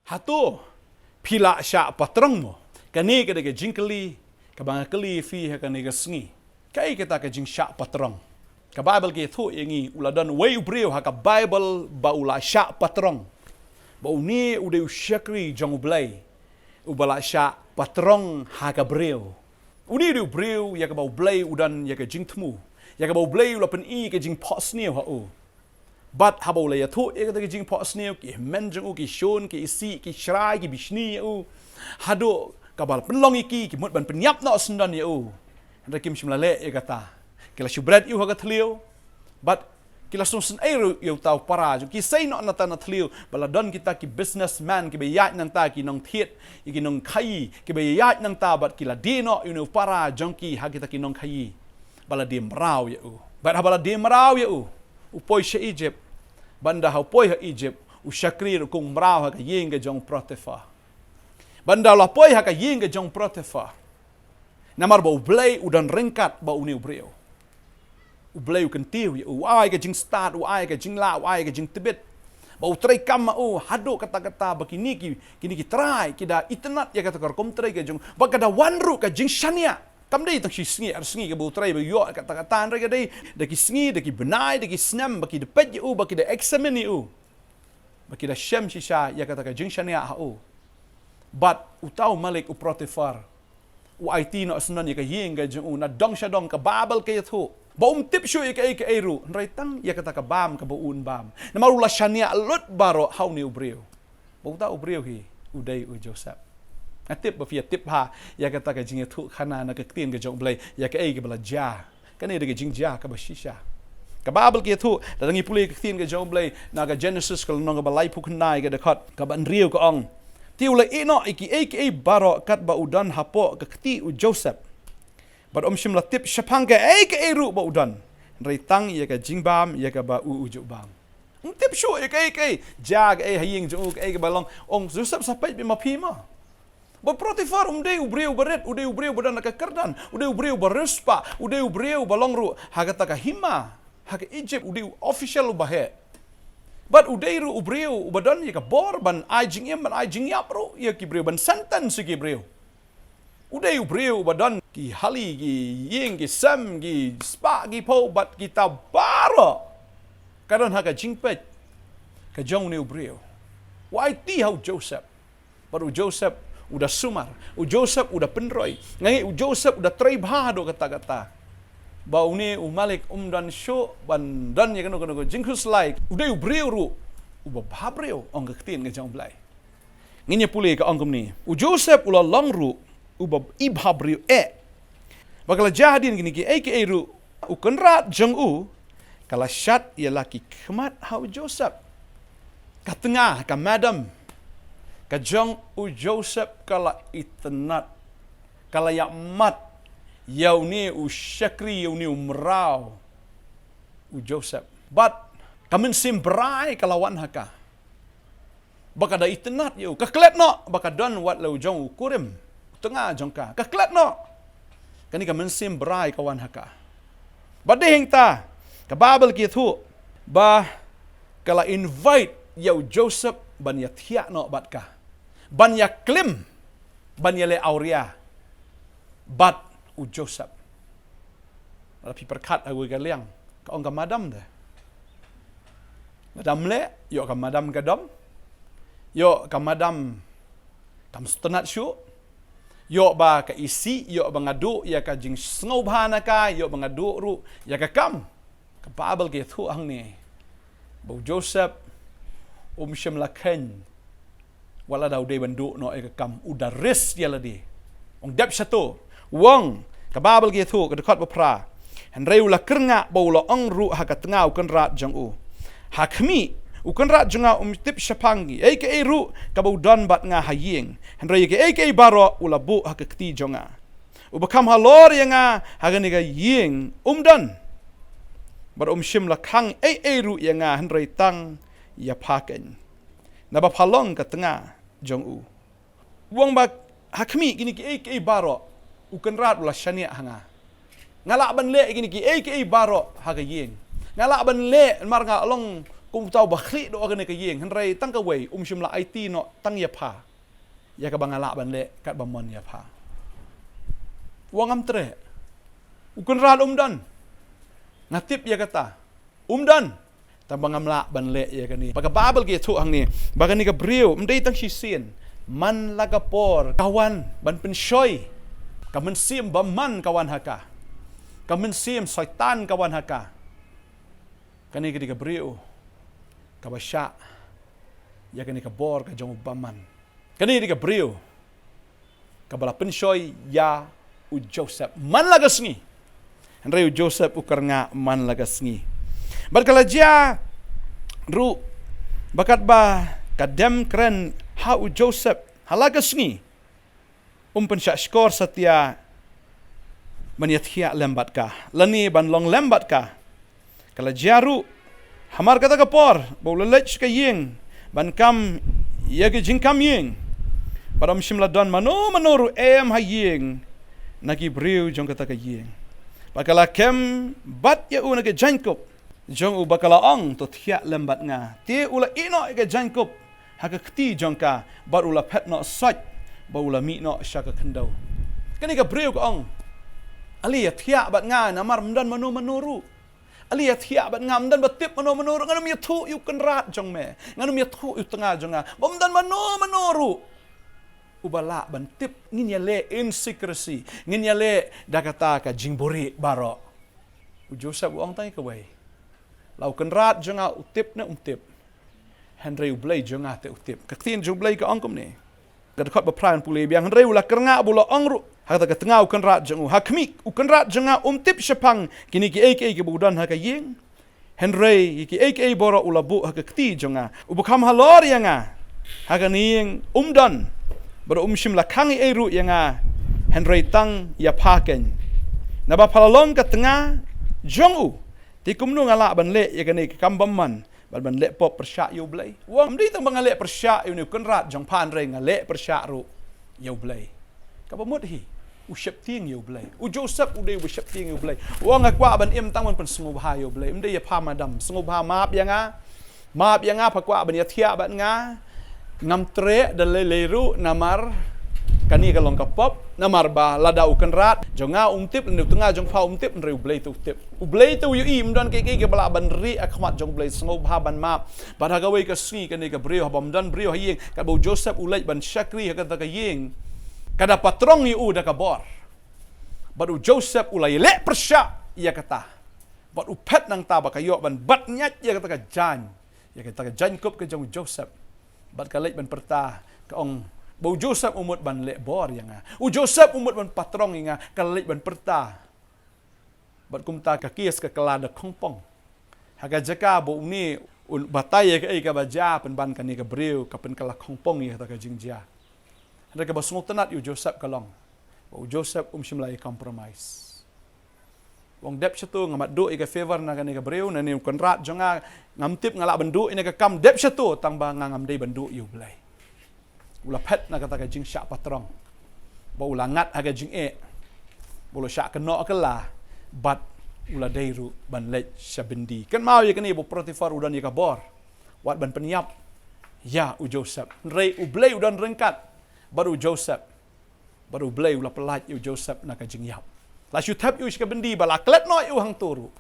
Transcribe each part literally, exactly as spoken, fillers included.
Hato phi la shah patrong mo? Kane ka dei ka jingkylli kaba nga kylli phi ha kane ka sngi. Kaei kata ka jingshah patrong? Ka Baibl ka ïathuh ïa ngi, u la don uwei u briew ha ka Baibl ba u la shah patrong, ba une u dei u shakri jong U Blei, uba la shah patrong ha ka briew. Une u dei u briew ïa kaba U Blei u don ïa ka jingthmu, ïa kaba U Blei u la pyni ka jingphohsniew ha u. Bad haba u la ïathuh ïa kata ka jingphohsniew, ki hynmen jong u ki shun, ki isih, ki shrai, ki bishni ïa u, haduh kaba la pynlong ïa ki, ki mut ban pynïap noh syndon ïa u. Hynrei kim shym la leh ïa kata. Ki la shu bret ïa u ha ka thliew. Bad ki la sngewsynei ruh ïa uta u para jong ki, sei noh nangta na thliew ba la don kita ki businessman kiba ïaid nangta, ki nongthied, ïa ki nongkhaïi kiba ïaid nangta, bad ki la die noh ïa une u para jong ki ha kita ki nongkhaïi. Ba la die mraw ïa u. Bad haba la die mraw ïa u, u poi sha Egypt. Bad ynda ha u poi ha Egypt, u shakri ruh kum mraw ha ka ïing ka jong Potiphar. Bad ynda la poi ha ka ïing ka jong Potiphar, namar ba U Blei u don ryngkat bad une u briew, U Blei u kyntiew ïa u, u ai ka jingstad, u ai ka jinglah, u ai ka jingtbit. Ba u trei kam ma u haduh katta katta, ba kine ki, kine ki trai ki da itynnad ïa kata ka rukom trei ka jong u. Ba ka da wan ruh ka jingshaniah. Kam dei tang shi sngi ar sngi kaba u trei ba u ïoh katta katta, hynrei ka dei da ki sngi, da ki bnai, da ki snem, ba ki da peit ïa u, ba ki da examine ïa u, ba ki da shem shisha ïa kata ka jingshaniah ha u. Bad uta u malik u Potiphar, u aiti noh syndon ïa ka ïing ka jong u na dong sha dong. Ka Baibl ka ïathuh ba um tip shuh ïa kaei kaei ruh, hynrei tang ïa kata ka bam kaba un bam. Namar u la shaniah lut baroh ha une u briew. Ba uta u briew hi u dei u Joseph. Nga tip ba phi ïa tip bha ïa kata ka jingïathuhkhana na ka ktien ka jong U Blei ïa kaei kaba la jia. Kane dei ka jingjia kaba shisha. Ka Baibl ka ïathuh, lada ngi pule ka ktien ka jong U Blei, na ka Genesis ka lynnong kaba laiphew khyndai, ka dkhot kaba hynriew, ka ong: Te u la ïeh noh ïa kiei kiei baroh katba u don hapoh ka kti u Joseph. Bad um shym la tip shaphang kaei kaei ruh ba u don, hynrei tang ïa ka jingbam ïa kaba u, u ju bam. Um tip shuh ïa kaei kaei. Jia kaei ha ïing jong u, kaei kaba long. Ong Joseph, sa peit beit ma phi mo. Ba Potiphar um dei u briew barit, u dei u briew ba don ha ka kyrdan, u dei u briew ba riewspah, u dei u briew ba long ruh ha kata ka hima, ha ka Egypt, u dei u official uba heh. Bad u dei ruh u briew uba don ïa ka bor ban ai jingim, ban ai jingïap ruh ïa ki briew, ban sentence ïa ki briew. U dei u briew uba don ki hali, ki ïing, ki sem, ki spah, ki phew, bad kita baroh ka don ha ka jingpeit ka jong une u briew. U aiti ha u Joseph. Bad u Joseph u da sumar, u Joseph u da pynroi. Nga ngeit u Joseph u da trei bha haduh katta katta, ba une u malik um don shuh ban don ïa kano kano ka jingkhuslai. U dei u briew ruh uba bhabriew, ong ka ktien ka jong U Blei. Ngin ïa pule, ka ong kumne: U Joseph u la long ruh uba i bhabriew eh. Ba ka la jia hadien kine kiei kiei ruh, u kynrad jong u ka la shad ïa la ki khmat ha u Joseph. Ka tnga, ka madam ka jong u Joseph ka la itynnad, ka la ïamat ïa une u shakri, ïa une u mraw u Joseph. Bad ka mynsiem brai ka la wan ha ka. Ba ka da itynnad ïa u. Ka klet noh ba ka don wat la u jong u kurim, u tnga jong ka. Ka klet noh. Kane ka mynsiem brai ka wan ha ka. Bad dei hangta ka Baibl ka ïathuh ba ka la invite ïa u Joseph ban ïa thiah noh bad ka, ban ïa klim, ban ïa leh awria bad u Joseph. Lada phi pyrkhat ha kawei ka liang, ka ong ka madam de. Lada ym leh, ïoh ka madam ka dom. Ïoh ka madam kam sngewtynnad shuh. Ïoh ba ka isih, ïoh ba nga duh ïa ka jingsngewbha na ka, ïoh ba nga duh ruh ïa ka kam. Ka Baibl ka ïathuh hangne ba u Joseph um shym la kheiñ. Wat lada u dei ban duh noh ïa ka kam, u da risk ïa lade. Ong dep shato. U ong, ka Baibl ka ïathuh, ka dkhot ba phra: Hynrei u la kyrngah ba u la ong ruh ha ka tnga u kynrad jong u: Ha khmih, u kynrad jong nga um tip shaphang kiei kiei ruh kaba u don bad nga ha ïing. Hynrei ïa kiei kiei baroh u la buh ha ka kti jong nga. Uba kham halor ïa nga ha kane ka ïing um don. Bad um shym la khang ei ei ruh ïa nga hynrei tang ïa pha keiñ, naba pha long ka tnga jong u. U ong ba ha khmih, kine kiei kiei baroh u kynrad u la shaniah ha nga. Nga lah ban leh kine kiei kiei baroh ha ka ïing. Nga lah ban leh namar nga long Uta u ba khlieh doh ha kane ka ïing, hynrei tang kawei, um shym la aiti noh tang ïa pha ïa kaba nga lah ban leh katba mon ïa pha. U ong ngam treh. U Kynrad um don. Nga tip ïa kata. Um don. Tang ba ngam lah ban leh ïa kane. Ba ka Baibl ka ïathuh hangne ba kane ka briew ym dei tang shisien, man la ka por ka wan ban pynshoi. Ka mynsiem bymman ka wan ha ka. Ka mynsiem Soitan ka wan ha ka. Kane ka dei ka briew kaba shah ïa kane ka bor ka jong u bymman. Kane ka dei ka briew kaba la pynshoi ïa u Joseph man la ka sngi. Hynrei u Joseph u kyrngah man la ka sngi. Bad ka la jia ruh ba katba ka dem kren ha u Joseph ha la ka sngi, um pynshah shkor satia ban ïathiah lem bad ka lane ban long lem bad ka. Ka la jia ruh hamar kata ka por ba u la leit sha ka ïing ban kam ïa ka jingkam ïing. Bad um shym la don mano mano ruh em ha ïing na ki briew jong kata ka ïing. Bad ka la kem bad ïa u na ka jaiñkup jong u ba ka la ong, to thiah lem bad nga. Te u la ïeh noh ïa ka jaiñkup ha ka kti jong ka bad u la phet noh soit bad u la mih noh sha ka khyndew. Kane ka briew ka ong, ale ïathiah bad nga namar ym don mano mano ruh. Ale ïathiah bad nga, ym don ba tip mano mano ruh. Ngan ym ïathuh ïa u Kynrad jong me, ngan ym ïathuh ïa u tnga jong nga ba ym don mano mano ruh uba lah ban tip. Ngin ïaleh in secrecy, ngin ïaleh da kata ka jingbuhrieh baroh. U Joseph u ong tang ïa kawei, la u Kynrad jong nga u tip ne um tip, hynrei U Blei jong nga te u tip. Ka ktien jong U Blei ka ong kumne, ka dkhot ba phra ngan pule biang. Hynrei u la kyrngah bad u la ong ruh ha kata ka tnga u Kynrad jong u, ha khmih, u Kynrad jong nga um tip shaphang kine kiei kiei kiba u don ha ka ïing. Hynrei ïa kiei kiei baroh u la buh ha ka kti jong nga. Uba kham halor ïa nga ha kane ïing um don, bad um shym la khang ei ei ruh ïa nga, hynrei tang ïa pha keiñ. Naba pha la long ka tnga jong u. Te kumno nga lah ban leh ïa kane ka kam bymman bad ban leh pop pyrshah ïa U Blei? U ong, ym dei tang ba nga leh pyrshah ïa une u Kynrad jong pha, hynrei nga leh pyrshah ruh ïa U Blei. Kaba mut hi, u sheptieng ïa U Blei. U Joseph u dei uba sheptieng ïa U Blei. U ong, nga kwah ban im tang ban pynsngewbha ïa U Blei, ym dei ïa pha madam. Sngewbha map ïa nga. Map ïa nga, pha kwah ban ïathiah bad nga. Ngam treh da lei lei ruh namar kane ka long ka pop. Namar ba lada u Kynrad jong nga um tip, lane u tnga jong pha um tip, hynrei U Blei te u tip. U Blei te u ïohi. Ym don kiei kiei kiba lah ban rieh ha khmat jong U Blei. Sngewbha ban map. Bad ha kawei ka sngi kane ka briew, haba ym don briew ha ïing, katba u Joseph u leit ban shakri ha kata ka ïing, ka da patrong ïa u da ka bor. Bad u Joseph u la ïaleh pyrshah ïa kata. Bad u phet nangta ba ka ïoh ban bat ñiat ïa kata ka jaiñ, ïa kata ka jaiñkup ka jong u Joseph. Bad ka leit ban pyrta, ka ong, ba u Joseph u mut ban leh bor ïa nga, u Joseph u mut ban patrong ïa nga. Ka leit ban pyrta. Bad kumta ka case ka kylla da khongpong. Ha ka jaka ba une un batai ïa kaei kaba jia, pynban kane ka briew ka pynkylla khongpong ïa kata ka jingjia. Hynrei kaba sngewtynnat ïa u Joseph ka long ba u Joseph um shym la ïa compromise. U ong, dep shato, nga mad duh ïa ka favor na kane ka briew, na une u Kynrad jong nga, ngam tip nga lah ban duh ïa kane ka kam, dep shato, tang ba nga ngam dei ban duh ïa U Blei. U la phet na kata ka jingshah patrong, ba u la ngat ha ka jingeh, ba u la shah kynnoh kylla, bad u la dei ruh ban leit sha byndi. Kynmaw ïa kane, ba u Potiphar u don ïa ka bor wat ban pynïap ïa u Joseph. Hynrei U Blei u don ryngkat bad u Joseph. Bad U Blei u la pyllait ïa u Joseph na ka jingïap. La shu thep ïa u sha ka byndi, ba la klet noh ïa u hangto ruh.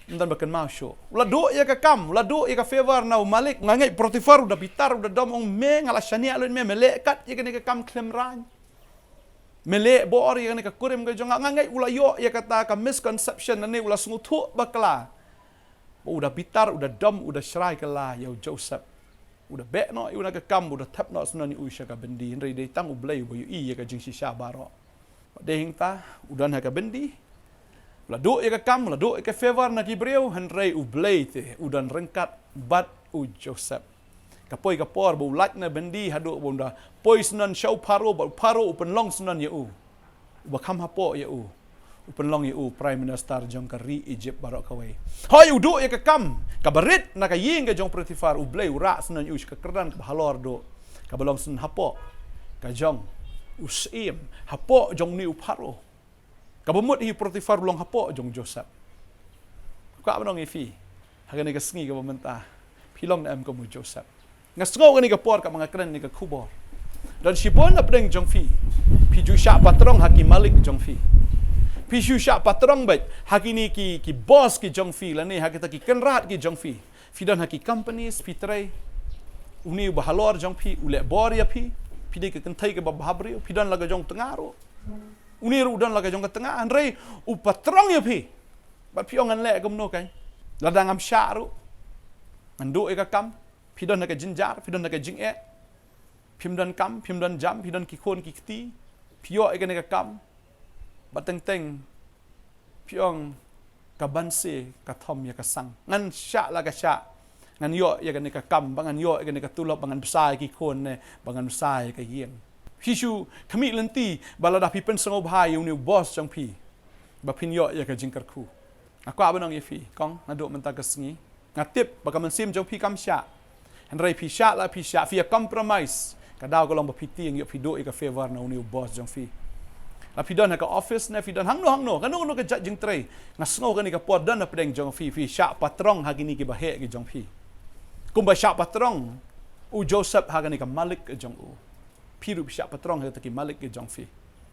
Ym don ba kynmaw shuh. U la duh ïa ka kam, u la duh ïa ka favor na u malik. Nga ngeit Potiphar u da bitar, u da dom, ong, me, nga la shaniah lut me, me leh kat ïa kane ka kam khlem raiñ. Me leh bor ïa kane ka kurim ka jong nga. Nga ngeit u la ïoh ïa kata ka misconception, lane u la sngewthuh bakla. Ba u da bitar, u da dom, u da shrai kylla ïa u Joseph. U da beh noh ïa u na ka kam, u da thep noh syndon ïa u sha ka byndi. Hynrei dei tang U Blei uba ïohi ïa ka jingshisha baroh. Bad dei hangta, u don ha ka byndi. U la duh ïa ka kam, u la duh ïa ka favor na ki briew, hynrei U Blei te u don ryngkat bad u Joseph. Ka poi ka por ba u lait na byndi haduh ba u da poi syndon sha u Pharaoh, bad u Pharaoh u pynlong syndon ïa u. Uba kham hapoh ïa u, u pynlong ïa u Prime Minister jong ka ri Egypt baroh kawei. Hooid, u duh ïa ka kam kaba rit na ka ïing ka jong u Potiphar, U Blei u rah syndon ïa u sha ka kyrdan kaba halor duh, kaba long syndon hapoh ka jong u syiem, hapoh jong une u Pharaoh. Kaba mut hi u Potiphar u long hapoh jong u Joseph. Kwah ban ong ïa phi ha kane ka sngi kaba mynta, Phi long ne em kum u Joseph? Nga sngew kane ka por kaba nga kren kane ka khubor. Don shibun na pdeng jong phi, phi ju shah patrong ha ki malik jong phi. Phi ju shah patrong beit ha kine ki, ki boss ki jong phi, lane ha kita ki kynrad ki jong phi. Phi don ha ki companies, phi trei. Une uba halor jong phi u leh bor ïa phi. Phi dei ka kynthei kaba bhabriew, phi don la ka jong tnga ruh. Une ruh u don la ka jong ka tnga, hynrei u patrong ïa phi. Bad phi ong ngan leh kumno kein? Lada ngam shah ruh, ngan duh ïa ka kam. Phi don ha ka jynjar, phi don ha ka jingeh. Phim don kam, phim don jam, phi don ki khun ki kti. Phi ïoh ïa kane ka kam. Bad teng teng phi ong, ka banse ka thom ïa ka sang. Ngan shah la ka shah, ngan ïoh ïa kane ka kam, ba ngan ïoh ïa kane ka tulop, ba ngan bsa ïa ki khun ne ba ngan bsa ïa ka ïing. Phi shu khmih lynti ba lada phi pynsngewbha ïa une u boss jong phi, ba phin ïoh ïa ka jingkyrkhu. Nga kwah ban ong ïa phi, kong, naduh mynta ka sngi, nga tip ba ka mynsiem jong phi kam shah. Hynrei phi shah la phi shah, phi ïa compromise, ka daw ka long ba phi tieng ïoh phi duh ïa ka favour na une u boss jong phi. La phi don ha ka office ne phi don hangno hangno, kano kano ka jait jingtrei, nga sngew kane ka por don na pdeng jong phi, phi shah patrong ha kine kiba heh ki jong phi. Kumba shah patrong u Joseph ha kane ka malik ka jong u, phi ruh phi shah patrong ha kita ki malik ki jong phi,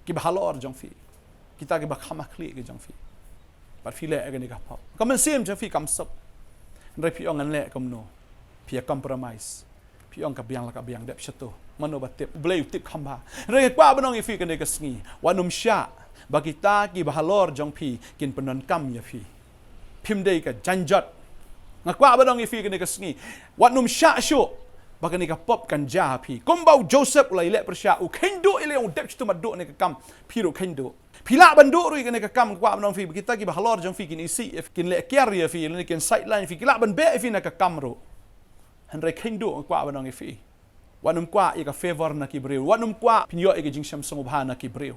kiba halor jong phi, kita kiba kham ha khlieh ki jong phi. Bad phi leh ïa kane ka pop, ka mynsiem jong phi kam suk. Hynrei phi ong ngan leh kumno? Phi ïa compromise. Phi ong ka biang la ka biang, dep shato. Mano ba tip? U Blei u tip kham bha. Hynrei nga kwah ban ong ïa phi kane ka sngi, wat nym shah ba kita kiba halor jong phi kin pyndonkam ïa phi. Phim dei ka janjot. Nga kwah ban ong ïa phi kane ka sngi, wat nym shah shuh ba kane ka pop kan jia ha phi. Kumba u Joseph u la ïaleh pyrshah, u kheiñ duh, u la ong dep shato, mat duh kane ka kam. Phi ruh kheiñ duh. Phi lah ban duh ruh ïa kane ka kam, nga kwah ban ong ïa phi, ba kita kiba halor jong phi kin isih ïa phi, kin leh kiar ïa phi, lane kin sideline ïa phi, ki lah ban beh ïa phi na ka kam ruh. Hynrei kheiñ duh, nga kwah ban ong ïa phi, wat nym kwah ïa ka favour na ki briew, wat nym kwah phin ïoh ïa ka jingshem sngewbha na ki briew.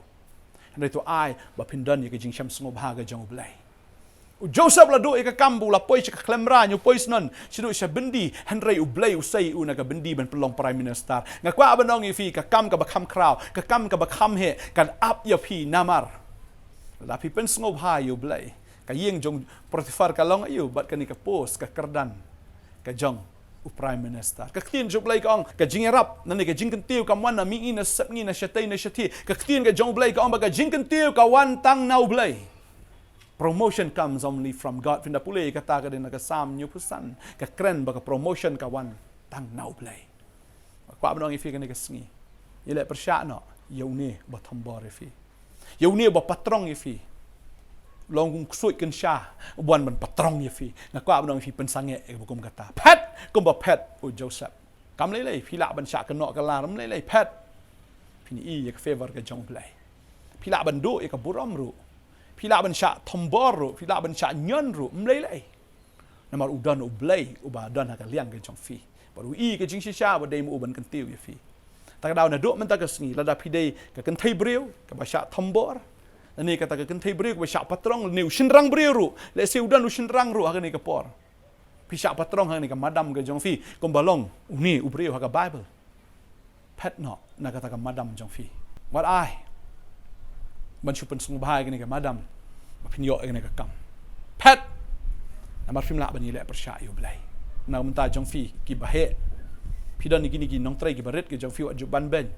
Hynrei to ai ba phin don ïa ka jingshem sngewbha ka jong u Blei. U Joseph la duh ïa ka kam ba u la poi sha ka khlem rain, u poi shnong, shaduh sha byndi, hynrei u Blei u sei ïa u na ka byndi ban pynlong Prime Minister. Nga kwah ban ong ïa phi, ka kam kaba kham khraw, ka kam kaba kham heh kan ap ïa phi namar lada phi pynsngewbha ïa u Blei. Ka ïing jong Potiphar ka long aïu? Bad kane ka post, ka kyrdan ka jong u Prime Minister. Ka ktien jong u Blei ka ong, ka jingïarap, lane ka jingkyntiew kam wan na mihngi, na sepngi, na shatei, na shathie. Ka ktien ka jong u Blei ka ong ba ka jingkyntiew ka wan tang na u Blei. Promotion comes only from God. Phin da pule kata ka dei na ka Salm hynñiewphew san, ka kren ba ka promotion ka wan tang na u Blei. Kwah ban ong ïa phi kane ka sngi, ïaleh pyrshah noh ïa une ba thombor ïa phi, ïa une ba patrong ïa phi. Long kum ksuid kynsha, u wan ban patrong ïa phi. Nga kwah ban ong ïa phi, pynsangeh ïa kaba kum kata. Phet kumba phet u Joseph. Kam lei lei, phi lah ban shah kynnoh ka lar, ym lei lei, phet. Phin ïohi ïa ka favour ka jong u Blei. Phi lah ban duh ïa ka burom ruh. Phi lah ban shah thombor ruh, phi lah ban shah ñion ruh, ym lei lei. Namar u don u Blei uba don ha ka liang ka jong phi, bad u ïohi ka jingshisha, bad dei ma u ban kyntiew ïa phi. Ta ka daw naduh mynta ka sngi, lada phi dei ka kynthei briew kaba shah thombor, lane kata ka kynthei briew kaba shah patrong, lane u shynrang briew ruh, lehse u don u shynrang ruh ha kane ka por. Phi shah patrong ha kane ka madam ka jong phi, kumba long une u briew ha ka Baibl. Phet noh na kata ka madam jong phi. Wat ai ban shu pynsngewbha ïa kane ka madam ba phin ïoh ïa kane ka kam. Phet. Namar phim lah ban ïaleh pyrshah ïa u Blei. Na ka bynta jong phi kiba heh, phi don ïa kine ki nongtrei kiba rit ki jong phi, wat ju banbeiñ,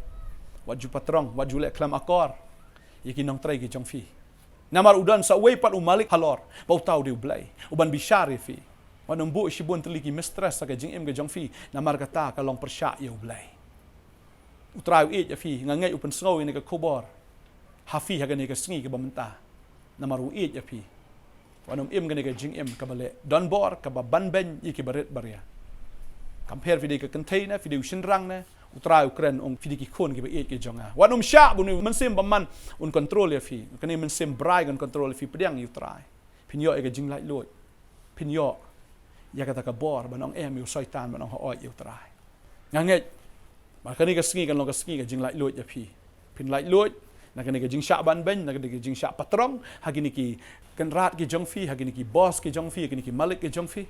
wat ju patrong, wat ju leh khlem akor ïa ki nongtrei ki jong phi. Namar u don sa uwei pat u malik halor, ba uta u dei u Blei uban bishar ïa phi. Wat nym buh shibun tylli ki mistress ha ka jingim ka jong phi, namar kata ka long pyrshah ïa u Blei. U Trai u ïeit ïa phi, nga ngeit u pynsngew ïa kane ka khubor ha phi ha kane ka sngi kaba mynta. Namar u ïeit ïa phi. Wat nym im kane ka jingim kaba leh donbor, kaba banbeiñ ïa kiba rit baria. Kam pher phi dei ka kynthei ne phi dei u shynrang ne, u Trai u kren, ong phi dei ki khun kiba ïeit ki jong nga. Wat nym shah ba une u mynsiem bymman un control ïa phi. Kane mynsiem brai kan control ïa phi, pdiang ïa u Trai. Phin ïoh ïa ka jinglaitluid. Phin ïoh ïa kata ka bor ban ong em ïa u Soitan, ban ong hooid ïa u Trai. Nga ngeit ba kane ka sngi kan long ka sngi ka jinglaitluid ïa phi. Phin laitluid na kane ka jingshah banbeiñ, na kane ka jingshah patrong ha kine ki kynrad ki jong phi, ha kine ki boss ki jong phi, ha kine ki malik ki jong phi.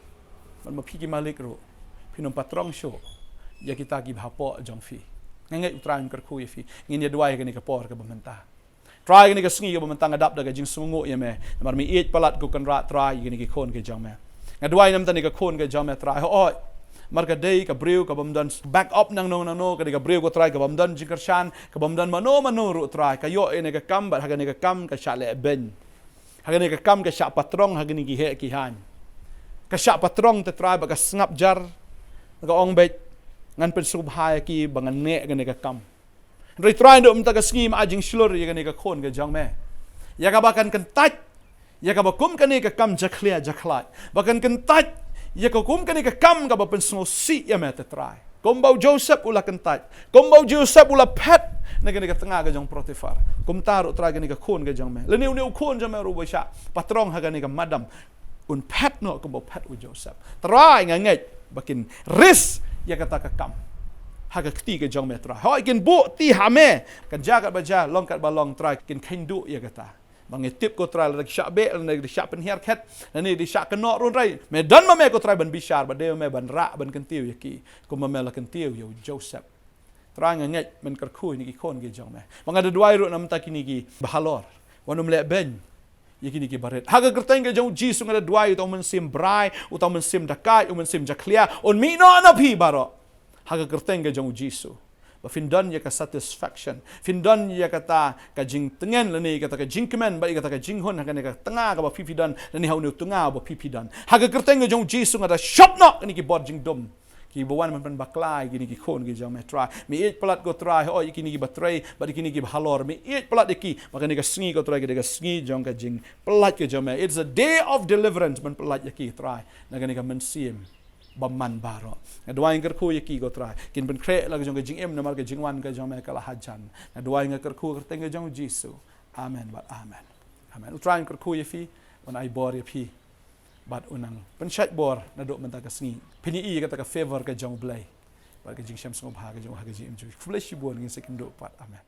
Bad ma phi ki malik ruh, phin nym patrong shuh ïa kita kiba hapoh jong phi. Nga ngeit u Trai un kyrkhu ïa phi. Ngin ïa duwai ha kane ka por kaba mynta. Trai, kane ka sngi kaba mynta nga dap da ka jingsngewnguh ïa me, namar me ïeit palat, ko Kynrad Trai, ïa kine ki khun ki jong me. Nga duwai na ka bynta kane ka khun ka jong me Trai, hooid, Mar ka dei ka briew ka bym don back up nangno nangno, ka dei ka briew ko Trai ka bym don jingkyrshan, ka bym don mano mano ruh Trai, ka ïoh ïa kane ka kam bad ha kane ka kam ka shah leh beiñ. Ha kane ka kam ka shah patrong ha kine ki heh ki haiñ. Ka shah patrong te Trai bad ka sngap jar. Ka ong beit, ngan pynsngewbha ïa ki ba ngan neh kane ka kam. Hynrei Trai, naduh mynta ka sngi ma ai jingshlur ïa kane ka khun ka jong me, ïa kaba kan kyntait ïa kaba kum kane ka kam jakhlia jakhlait, ba kan kyntait ïa ka kum kane ka kam kaba pynsngewsih ïa me te Trai. Kumba u Joseph u la kyntait, kumba u Joseph u la phet na kane ka tnga ka jong Potiphar, kumta ruh Trai kane ka khun ka jong me, lane une u khun jong me ruh ba shah patrong ha kane ka madan, un phet noh kumba u phet u Joseph. Trai, nga ngeit ba kin risk ïa kata ka kam ha ka kti ka jong me Trai. Hooid, kin buh kti ha me, kan jia katba jia, long katba long Trai, kin kheiñ duh ïa kata. Ba ngi tip ko Trai, lada ki shah beh, lada ki shah pynhiar khet, lane ki shah kynnoh ruh Trai, me don ma me ko Trai ban bishar, ba dei ma me ban rah ban kyntiew ïa ki, kumba me la kyntiew ïa u Joseph. Trai, nga ngeit men kyrkhu ïa kine ki khun ki jong me. Ba nga da duwai ruh na bynta kine ki bahalor, wat nym leh beiñ ïa kine ki barit. Ha ka kyrteng ka jong u Jisu nga da duwai, uta u mynsiem brai, uta u mynsiem dakaid, u mynsiem jakhlia un mih noh na phi baroh. Ha ka kyrteng ka jong u Jisu, ba phin don ïa ka satisfaction, phin don ïa kata ka jingtngen lane ïa kata ka jingkmen bad ïa kata ka jinghun ha kane ka tnga kaba phi phi don, lane ha une u tnga ba phi phi don. Ha ka kyrteng ka jong u Jisu nga da shop noh kine ki bor jingdum kiba wan ban pynbakla ïa kine ki khun ki jong me Trai. Me ïeit palat ko Trai, hooid, ïa kine kiba trei bad ïa kine kiba halor, me ïeit palat ïa ki. Ba kane ka sngi ko Trai ka dei ka sngi jong ka jingpyllait ka jong me. It's a day of deliverance, ban pyllait ïa ki Trai na kane ka mynsiem bymman baroh. Nga duwai, nga kyrkhu ïa ki ko Trai, kin pynkhreh la ka jong ka jingim namar ka jingwan ka jong me ka la hajan. Nga duwai, nga kyrkhu ha ka kyrteng ka jong u Jisu. Amen bad amen. Amen. U Trai un kyrkhu ïa phi, un ai bor ïa phi bad un nang pynshait bor naduh mynta ka sngi. Phin ïohi ïa kata ka favor ka jong u Blei bad ka jingshem sngewbha ka jong u ha ka jingim jong phi. Khublei shibun, ngin sa ïakynduh pat. Amen.